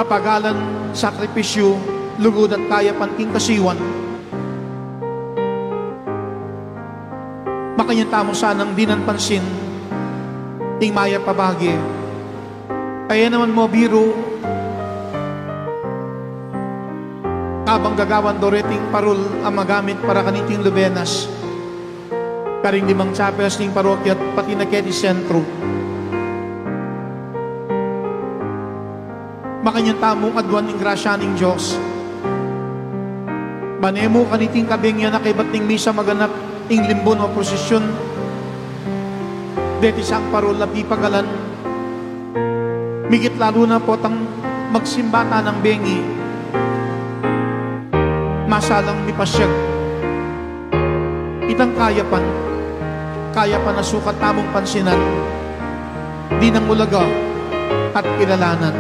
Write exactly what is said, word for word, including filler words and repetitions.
pagalan, sakripisyu, lugud at kayapan king kasiwan. Makanyan tamu sanang dinan pansin ing mayap a bage. Kaya naman mo biru, kabang gagawan do reting parul a magamit para kaniting lubenas, karing limang chapels ning parokya at pati na keti sentro. Makanyan tamung aduan ing grasya ning Dios. Ban e mu kaniting kabengian a kaybat ning misa maganap ing limbun o prosesyon deti sang parul a pipagalan. Mikit lalu na potang magsimba ta nang bengi, masalang mipasyag itang kayapan, kayapan a sukat tamung pansinan, dinang ulaga at kilalanan.